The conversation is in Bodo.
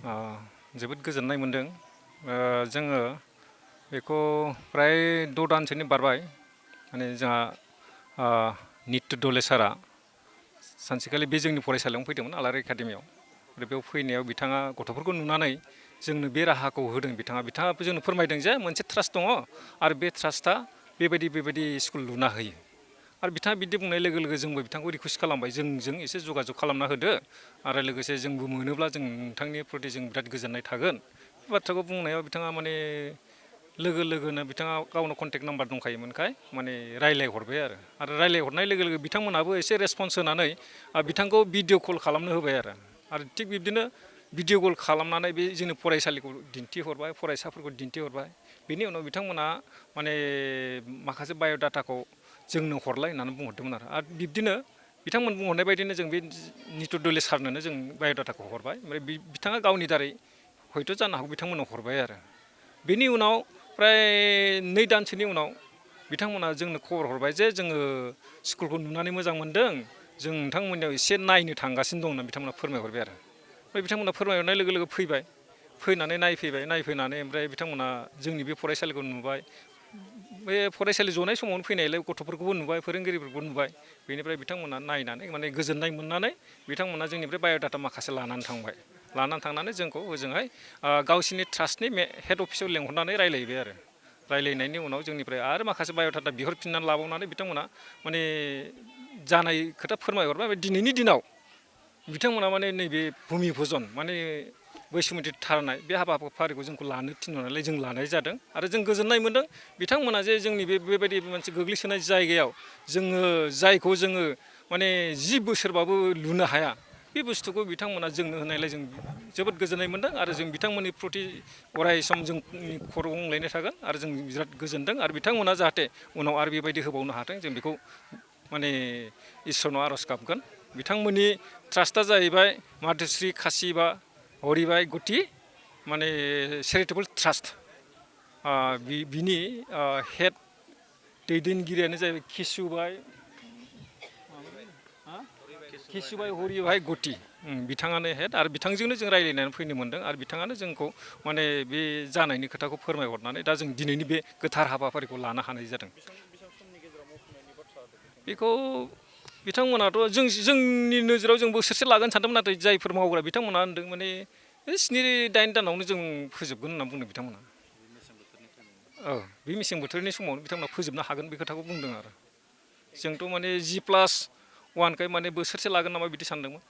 जोबोद गोजोननाय मोनदों। जोङो बेखौ फ्राय 6 दानसोनि बारबाय। माने जोंहा नित्य दले सारा सानसेखालि बे जोंनि फरायसालियावनो फैदोंमोन आलारि एकाडेमियाव। आरो बेयाव फैनायाव बिथाङा गथ'फोरखौ नुनानै जोंनो बे राहाखौ होदों। बिथाङा जोंनो फोरमायदों जे मोनसे ट्रास्ट दङ आरो बे ट्रास्टआ बेबायदि स्कुल लुना होयो। आरो बिथाङा बिदि बुंनाय लोगो लोगो जोंबो बिथांखौ रिकुवेस्ट खालामबाय जोंजों एसे जगाजग खालामना होदो आरो लोगोसे जोंबो मोनोब्ला जों नोंथांनि प्रति जों बिराद गोजोननाय थागोन। बे बाथ्राखौ बुंनायाव बिथाङा माने लोगो लोगोनो बिथाङा गावनो कन्टेक्ट नाम्बार दंखायोमोनखाय माने रायलायहरबाय आरो रायलायहरनाय लोगो लोगो बिथांमोनाबो एसे रेसपन्स होनानै बिथांखौ भिडिअ कल खालामनो होबाय आरो थिग बिब्दिनो भिडिअ कल खालामनानै बे जोंनि फरायसालिखौ दिन्थिहरबाय, फरायसाफोरखौ दिन्थिहरबाय। बेनि उनाव बिथांमोना माने माखासे बाय'डाटाखौ जोंनो हरलाय होननानै बुंहरदोंमोन आरो बिब्दिनो बिथांमोन बुंहरनाय बायदिनो जों बे नित्य दले सारनोनो जों बाय'डाटाखौ हरबाय। ओमफ्राय बिथाङा गावनि दारै हयथ' जानो हागौ बिथांमोननो हरबाय आरो। बेनि उनाव फ्राय 2 दानसोनि उनाव बिथांमोना जोंनो खबर हरबाय जे जोङो स्कुलखौ नुनानै मोजां मोनदों, जों नोंथांमोननियाव एसे नायनो थांगासिनो दं होनना बिथांमोना फोरमायहरबाय आरो। ओमफ्राय बिथांमोना फोरमायहरनाय लोगो लोगो फैनानै नायफैनानै ओमफ्राय बिथांमोना जोंनि बे फरायसालिखौ नुबाय। बे फरायसालि जनाय समावनो फैनायलाय गथ'फोरखौबो नुबाय, फोरोंगिरिफोरखौबो नुबाय। बेनिफ्राय बिथांमोना नायनानै माने गोजोननाय मोननानै बिथांमोना जोंनिफ्राय बाय'डाटा माखासे लानानै थांबाय। लानानै थांनानै जोंखौ ओजोंहाय गावसिनि ट्रास्टनि हेड अफिसाव लेंहरनानै रायलायबाय आरो। रायलायनायनि उनाव जोंनिफ्राय आरो माखासे बाय'डाटा बिहरफिननानै लाबावनानै बिथांमोना माने जानाय खोथा फोरमायहरबाय। दिनैनि दिनाव बिथांमोना माने नैबे भुमि भुजन माने बैसोमुथि थारनाय बे हाबाफारिखौ जोंखौ लानो थिनहरनायलाय जों लानाय जादों आरो जों गोजोननाय मोनदों। बिथांमोना जे जोंनि बेबायदि मोनसे गोग्लैसोनाय जायगायाव जायखौ जोङो माने 10 बोसोरबाबो लुनो हाया, बे बुस्थुखौ बिथांमोना जोंनो होनायलाय जों जोबोद गोजोननाय मोनदों आरो जों बिथांमोननि प्रति अराय सम जोंनि खर' गंलायनाय थागोन आरो जों बिराद गोजोनदों आरो बिथांमोना जाहाथे उनाव आरो बेबायदि होबावनो हाथों जों बेखौ माने इसोरनाव आर'ज गाबगोन। बिथांमोननि ट्रास्टआ जाहैबाय माधुश्री काशिबा हरिभाई गति माने चेरिटेबोल ट्रास्ट। बिनि हेड दैदेनगिरियानो जाहैबाय केशुभाई हरिभाई गति। बिथाङानो हेड आरो बिथांजोंनो जों रायलायनानै फैनो मोनदों आरो बिथाङानो जोंखौ माने बे जानायनि खोथाखौ फोरमायहरनानै दा जों दिनैनि बे गोथार हाबाफारिखौ लानो हानाय जादों। बेखौ बिथांमोनाथ' जोंनि नोजोराव जों बोसोरसे लागोन सानदोंमोन, नाथाय जायफोर मावग्रा बिथांमोना होनदों माने 7-8 दानावनो जों फोजोबगोन होनना बुंदों बिथांमोना। बे मेसें बोथोरनि समावनो बिथांमोना फोजोबनो हागोन बे खोथाखौ बुंदों आरो। जोंथ' माने G+1खाय माने बोसोरसे लागोन नामा बिदि सानदोंमोन।